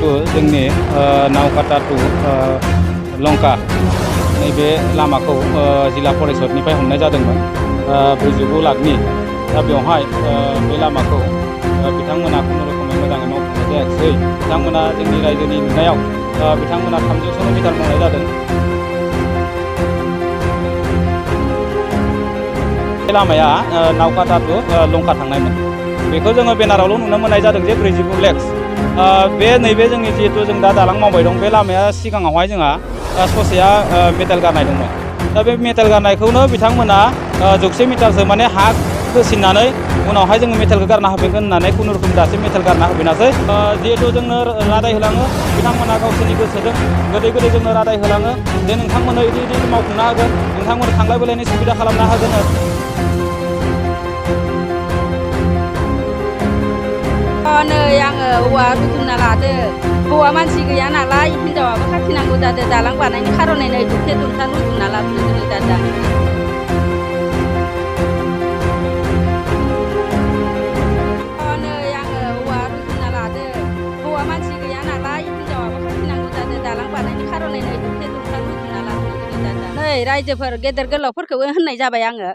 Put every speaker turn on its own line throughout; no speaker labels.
जिहेतु जोंनि नावकाटा टु लंका नैबे लामाखौ जिल्ला परिषदनिफ्राय हमनाय जादोंमोन 49 लाखनि। दा बेवहाय बे लामाखौ बिथांमोना खुनुरुखुमै मोजाङै मावफुंनाय जायाखिसै। बिथांमोना जोंनि रायजोनि नुनायाव बिथांमोना 300 किल'मिटार मावनाय जादों। बे लामाया नावकाटा टु लंका थांनायमोन। बेखौ जोङो बेनारावल' नुनो मोननाय जादों जे 49 लेक्स। बे नैबे जोंनि जिहेतु जों दा दालां मावबाय दं, बे लामाया सिगाङावहाय जोंहा ससेया मेटेल गारनाय दंमोन। दा बे मेटेल गारनायखौनो बिथांमोना 100 मिटारसो माने हा खोसिननानै उनावहाय जोङो मेटेलखौ गारना होफिनगोन होननानै खुनुरुखुम दासिम मेटेल गारना होफिनासै। जिहेतु जोंनो रादाय होलाङो, बिथांमोना गावसोरनि गोसोजों गोदै गोदै जोंनो रादाय होलाङो जे नोंथांमोननो इदि मावफुंना होगोन, नोंथांमोननो थांलाय फैलायनि सुबिदा खालामना होगोन।
नै आङो औवा रुजुनना लादो। हौवा मानसि गैया नालाय हिनजावाबो खाथिनांगौ जादो। दालां बानायनो खार'नै नै दुब्थे दुमथा रुजुनना लाबोनो गोनां जादों। नै आङो औवा रुजुनना लादो। हौवा मानसि गैया नालाय हिनजावाबो खाथिनांगौ जादो। दालां बानायनो खार'नै नै दुब्थे दुमथा रुजुनना लाबोनो गोनां जादों। नै रायजोफोर गेदेर गोलावफोरखौबो होननाय जाबाय आङो।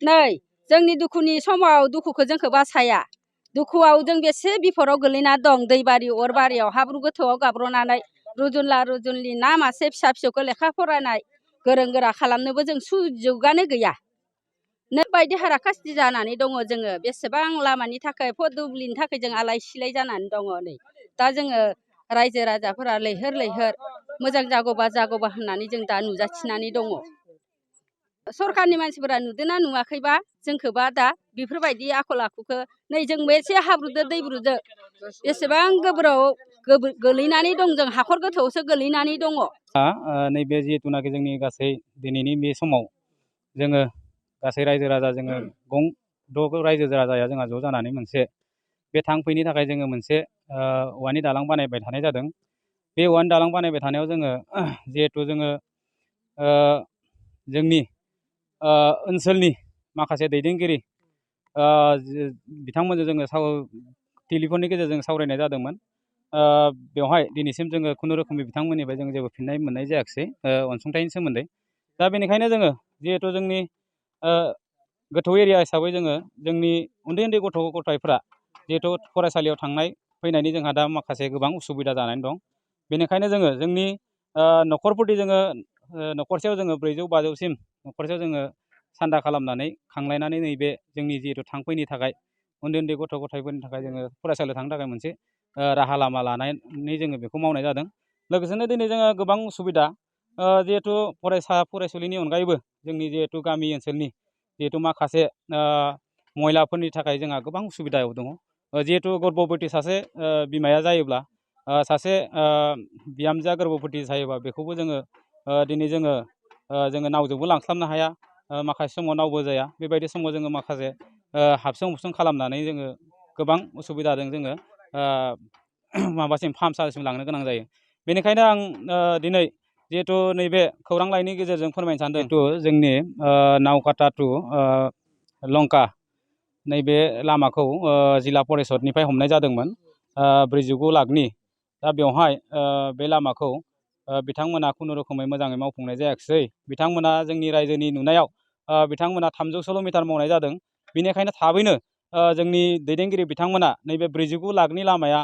नै जोंनि दुखुनि समाव दुखुखौ जोंखौ बासाया। दुखुआव जों बेसे बिफदाव गोलैना दं। दैबारि अरबारियाव हाब्रु गोथौआव गाब्र'नानै रुजुनला रुजुनलि ना मासे फिसा फिसौखौ लेखा फरायनाय गोरों गोरा खालामनोबो जों सुजुगानो गैया। नै बायदि हाराखास्ति जानानै दङ जोङो। बेसेबां लामानि थाखाय दुब्लिनि थाखाय जों आलाय सिलाय जानानै दङ। नै दा जोङो रायजो राजाफोरा लैहोर लैहोर मोजां जागौबा होननानै जों दा नुजाथिनानै दङ। सरकारनि मानसिफोरा नुदोंना नुवाखैबा जोंखौबा दा बेफोरबायदि आखल आखुखौ नै जोंबो एसे हाब्रुदो दैब्रुदो बेसेबां गोब्राव गोलैनानै दं। जों हाखर गोथौआवसो गोलैनानै दङ।
नैबे जिहेतुनाखि जोंनि गासै दिनैनि बे समाव जोङो गासै रायजो राजा जोङो द' रायजो राजाया जोंहा ज' जानानै मोनसे बे थांफैनि थाखाय जोङो मोनसे औवानि दालां बानायबाय थानाय जादों। बे औवानि दालां बानायबाय थानायाव जोङो जिहेतु जोङो जोंनि ओनसोलनि माखासे दैदेनगिरि बिथांमोनजों जोङो टेलिफननि गेजेरजों सावरायनाय जादोंमोन। बेवहाय दिनैसिम जोङो खुनुरुखुमै बिथांमोननिफ्राय जों जेबो फिननाय मोननाय जायाखिसै अनसुंथाइनि सोमोन्दै। दा बेनिखायनो जोङो जिहेथु जोंनि गोथौ एरिया हिसाबै जोङो जोंनि उन्दै उन्दै गथ' गथायफ्रा जिहेथु फरायसालियाव थांनाय फैनायनि जोंहा दा माखासे गोबां उसुबिदा जानानै दं। बेनिखायनो जोङो जोंनि न'खरफोरनि जोङो न'खरसेयाव जोङो 400-500सिम न'खरसेयाव जोङो सान्दा खालामनानै खांलायनानै नैबे जोंनि जिहेतु थांफैनि थाखाय उन्दै उन्दै गथ' गथायफोरनि थाखाय जोङो फरायसालियाव थांनो थाखाय मोनसे राहा लामा लानानै जोङो बेखौ मावनाय जादों। लोगोसेनो दिनै जोङो गोबां उसुबिदा जिहेथु फरायसुलिनि अनगायैबो जोंनि जिहेतु गामि ओनसोलनि जिहेतु माखासे महिलाफोरनि थाखाय जोंहा गोबां उसुबिदायाव दङ। जिहेतु गर्भबती सासे बिमाया जायोब्ला सासे बिहामजोआ गर्भबती जायोबा बेखौबो जोङो दिनै जोङो नावजोंबो लांस्लाबनो हाया। माखासे समाव नावबो जाया। बेबायदि समाव जोङो माखासे हाबसं हुबसं खालामनानै जोङो गोबां उसुबिदाजों जोङो माबासिम फाहामसालिसिम लांनो गोनां जायो। बेनिखायनो आं दिनै जिहेतु नैबे खौरां लाइनि गेजेरजों फोरमायनो सानदों जिहेतु जोंनि नावकाटा टु लंका नैबे लामाखौ जिल्ला परिषदनिफ्राय हमनाय जादोंमोन 49 लाखनि। दा बेवहाय बे लामाखौ बिथांमोना खुनुरुखुमै मोजाङै मावफुंनाय जायाखिसै। बिथांमोना जोंनि रायजोनि नुनायाव बिथांमोना 300 किल'मिटार मावनाय जादों। बेनिखायनो थाबैनो जोंनि दैदेनगिरि बिथांमोना नैबे 49 लाखनि लामाया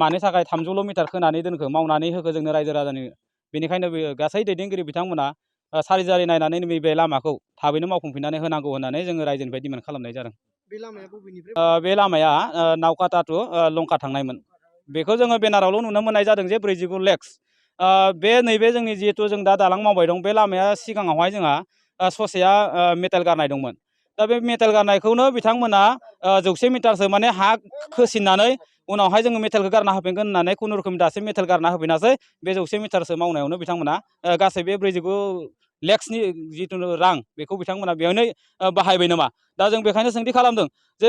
मानि थाखाय 300 मिटार खोनानै दोनखो, मावनानै होखो जोंनो रायजो राजानि। बेनिखायनो गासै दैदेनगिरि बिथांमोना सारि जारि नायनानै नैबे लामाखौ थाबैनो मावफुंफिननानै होनांगौ होननानै जोङो रायजोनिफ्राय डिमान्ड खालामनाय जादों। बे लामाया नावकाटा टु लंका थांनायमोन। बेखौ जोङो बेनारावल' नुनो मोननाय जादों जे 49 लेक्स। बे नैबे जोंनि जिहेतु जों दा दालां मावबाय दं, बे लामाया सिगाङावहाय जोंहा ससेया मेटेल गारनाय दंमोन। दा बे मेटेल गारनायखौनो बिथांमोना 100 मिटारसो माने हा खोसिननानै उनावहाय जोङो मेटेलखौ गारना होफिनगोन होननानै खुनुरुखुम दासिम मेटेल गारना होफिनासै। बे 100 मिटारसो मावनायावनो बिथांमोना गासै बे 49 लेक्सनि जिथु रां बेखौ बिथांमोना बेयावनो बाहायबाय नामा। दा जों बेखायनो सोंथि खालामदों जे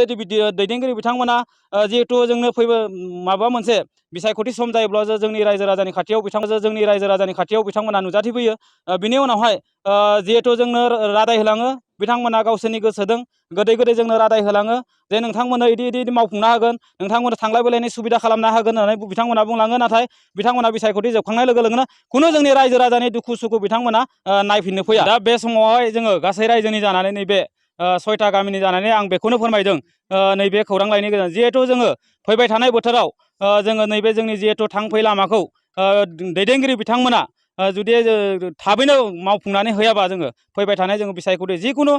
दैदेनगिरि बिथांमोना जिहेतु जोंनो माबा मोनसे बिसायख'थि सम जायोब्ला जोंनि रायजो राजानि खाथियाव बिथांमोना नुजाथिफैयो। बिनि उनावहाय जिहेतु जोंनो रादाय होलाङो बिथांमोना गावसोरनि गोसोजों गोदै गोदै जोंनो रादाय होलाङो जे नोंथांमोननो इदि मावफुंना होगोन, नोंथांमोननो थांलाय फैलायनि सुबिदा खालामना होगोन होननानै बिथांमोना बुंलाङो। नाथाय बिथांमोना बिसायख'थि जोबखांनाय लोगो लोगोनो खुनु जोंनि रायजो राजानि दुखु सुखु बिथांमोना नायफिननो फैया। दा बे समावहाय जोङो गासै रायजोनि जानानै नैबे 6टा गामिनि जानानै आं बेखौनो फोरमायदों नैबे खौरां लाइनि गेजेरजों जिहेथु जोङो फैबाय थानाय बोथोराव जोङो नैबे जोंनि जिहेथु थांफै लामाखौ दैदेनगिरि बिथांमोना जुदि थाबैनो मावफुंनानै होयाबा जोङो फैबाय थानाय जोङो बिसायख'थि जिखुनु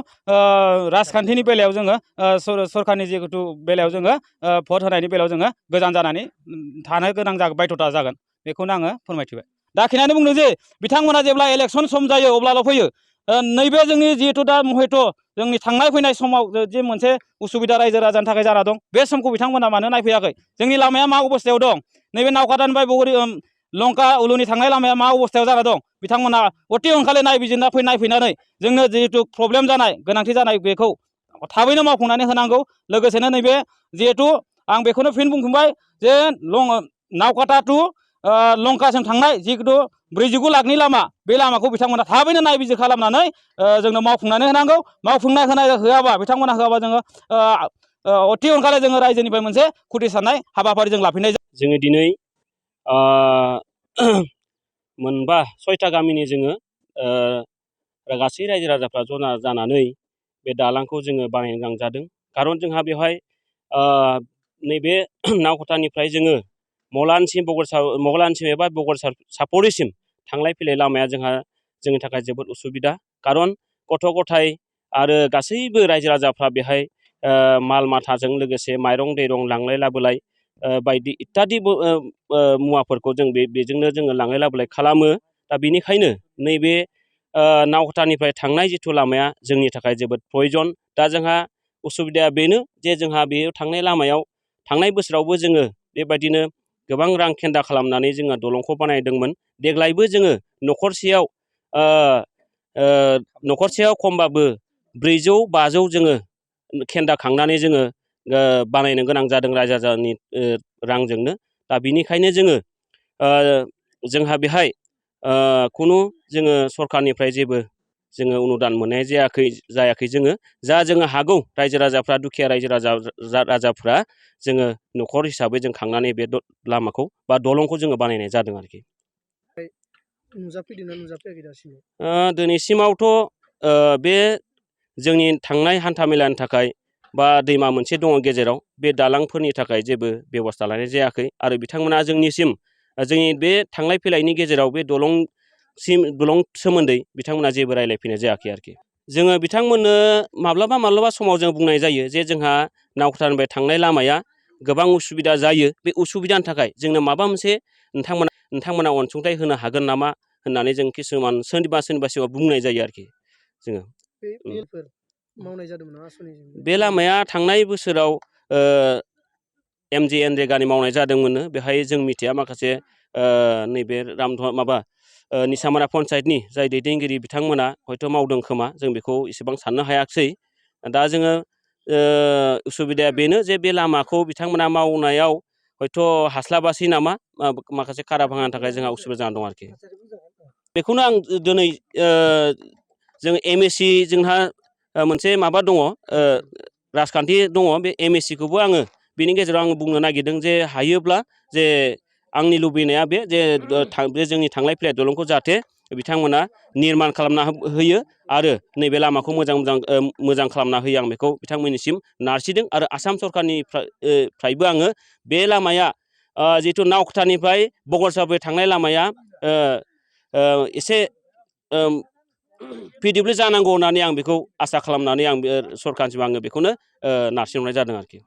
राजखान्थिनि बेलायाव जोङो सरखारनि जिहेथु बेलायाव जोङो भट होनायनि बेलायाव जोङो गोजान जानानै थानो गोनां बायध'था जागोन बेखौनो आङो फोरमायथिबाय। दाखिनानै बुंदों जे बिथांमोना जेब्ला इलेक्सन सम जायो अब्लाल' फैयो। नैबे जोंनि जिहेथु दा हयथ' जोंनि थांनाय फैनाय समाव जे मोनसे उसुबिदा रायजो राजानि थाखाय जाना दं बे समखौ बिथांमोना मानो नायफैयाखै? जोंनि लामाया मा अबस्थायाव दं? नैबे नावकाटानिफ्राय बगरी लंका उलुनि थांनाय लामाया मा अबस्थायाव जाना दं? बिथांमोना अति ओंखारले नायबिजिरना नायफैनानै जोंनो जिहेतु प्रब्लेम जानाय गोनांथि जानाय बेखौ थाबैनो मावफुंनानै होनांगौ। लोगोसेनो नैबे जिहेतु आं बेखौनो फिन बुंफिनबाय जे नावकाटा टु लंकासिम थांनाय जिहेतु 44 लाखनि लामा बे लामाखौ बिथांमोना थाबैनो नायबिजिर खालामनानै जोंनो मावफुंनानै होनांगौ। मावफुंनाय होआबा बिथांमोना होआबा जोङो अति ओंखारले जोङो रायजोनिफ्राय मोनसे खुथि साननाय हाबाफारि जों लाफिननाय जायो।
जोङो दिनै मोनबा 6टा गामिनि जोङो गासै रायजो राजाफ्रा जना जानानै बे दालांखौ जोङो बानायनो गोनां जादों। खारन जोंहा बेवहाय नैबे नावकाटानिफ्राय जोङो मगलानसिम एबा बगरसार सापरिसिम थांलाय फैलाय लामाया जोंनि थाखाय जोबोद उसुबिदा। खारन गथ' गथाय आरो गासैबो रायजो राजाफ्रा बेहाय माल माथाजों लोगोसे माइरं दैरं लांलाय लाबोलाय बायदि इत्यादि मुवाफोरखौ जों बेजोंनो जोङो लांलाय लाबोलाय खालामो। दा बेनिखायनो नैबे नावकाटानिफ्राय थांनाय जिथु लामाया जोंनि थाखाय जोबोद प्रयजन। दा जोंहा उसुबिदाया बेनो जे जोंहा बेयाव थांनाय लामायाव थांनाय बोसोरावबो जोङो बेबायदिनो गोबां रां खेन्दा खालामनानै जोङो दलंखौ बानायदोंमोन। देग्लायबो जोङो न'खरसेयाव खमबाबो 400-500 जोङो खेन्दा खांनानै जोङो बानायनो गोनां जादों रायजो राजानि रांजोंनो। दा बिनिखायनो जोंहा बेहाय खुनु जोङो सरखारनिफ्राय जेबो जोङो अनुदान मोननाय जायाखै। जोङो हागौ रायजो राजाफ्रा दुखिया रायजो राजाफ्रा जोङो न'खर हिसाबै जों खांनानै बे लामाखौ बा दलंखौ जोङो बानायनाय जादों आरोखि।
नुजाफैदोंना नुजाफैयाखै दासिमाव?
दिनैसिमावथ' बे जोंनि थांनाय हान्था मेलानि थाखाय बा दैमा मोनसे दङ गेजेराव बे दालांफोरनि थाखाय जेबो बेब'स्था लानाय जायाखै। आरो बिथांमोना जोंनि बे थांलाय फैलायनि गेजेराव बे दलं सोमोन्दै बिथांमोना जेबो रायज्लायफैनाय जायाखै आरोखि। जोङो बिथांमोननो माब्लाबा समाव जों बुंनाय जायो जे जोंहा नावकाटानिफ्राय थांनाय लामाया गोबां उसुबिदा जायो। बे उसुबिदानि थाखाय जोंनो माबा मोनसे नोंथांमोना अनसुंथाइ होनो हागोन नामा होननानै जों किसुमान सोरनिबा सिगाङाव बुंनाय जायो आरोखि जोङो।
मावनाय जादोंमोन आसनिजों
बे लामाया थांनाय बोसोराव MGNरेगानि मावनाय जादोंमोननो। बेहाय जों मिथिया माखासे नैबे निसामारा पन्सायतनि जाय दैदेनगिरि बिथांमोना हयथ' मावदों खोमा, जों बेखौ इसेबां साननो हायाखिसै। दा जोङो उसुबिदाया बेनो जे बे लामाखौ बिथांमोना मावनायाव हयथ' हास्लाबासै नामा, माखासे खारा भाङानि थाखाय जोंहा उसुबिदा जाना दं आरोखि। बेखौनो आं दिनै जों MSC जोंहा मोनसे माबा दङ, राजखान्थि दङ। बे MSCखौबो आङो बेनि गेजेराव आङो बुंनो नागिरदों जे हायोब्ला जे आंनि लुबैनाया बे जोंनि थांलाय फैलाय दलंखौ जाहाथे बिथांमोना निर्मान खालामना होयो आरो नैबे लामाखौ मोजां खालामना होयो। आं बेखौ बिथांमोननिसिम नारसिदों। आरो आसाम सरखारनिफ्रायबो आङो बे लामाया जिथु नावकाटानिफ्राय बगरसारनिफ्राय थांनाय लामाया एसे फिजिबोल जानांगौ होननानै आं बेखौ आसा खालामनानै आं बे सरखारनिसिम आङो बेखौनो नारसिनहरनाय जादों आरोखि।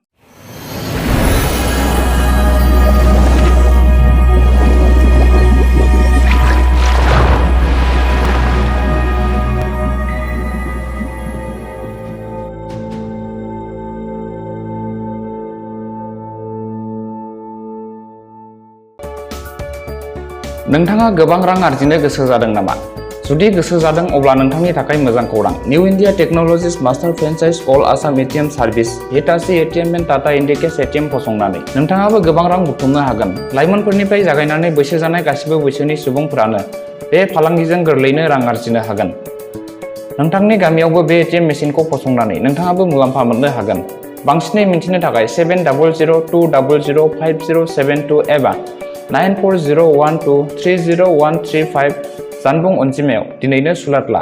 नोंथाङा गोबां रां आरजिनो गोसो जादों नामा? जुदि गोसो जादों अब्ला नोंथांनि थाखाय मोजां खौरां। New India technologies master franchise all Assam ATM service Hitachi ATM and Tata Indicash ATM फसंनानै नोंथाङाबो गोबां रां बुथुमनो हागोन। लाइमोनफोरनिफ्राय जागायनानै बैसो जानाय गासिबो बैसोनि सुबुंफोरानो बे फालांगिजों गोरलैयैनो रां आरजिनो हागोन। नोंथांनि गामियावबो बे ATM मेसिनखौ फसंनानै नोंथाङाबो मुलाम्फा मोननो हागोन। बांसिनै मिथिनो थाखाय 7002005072 एबा 9401230135 जानबुं अनजिमायाव दिनैनो सुलाद ला।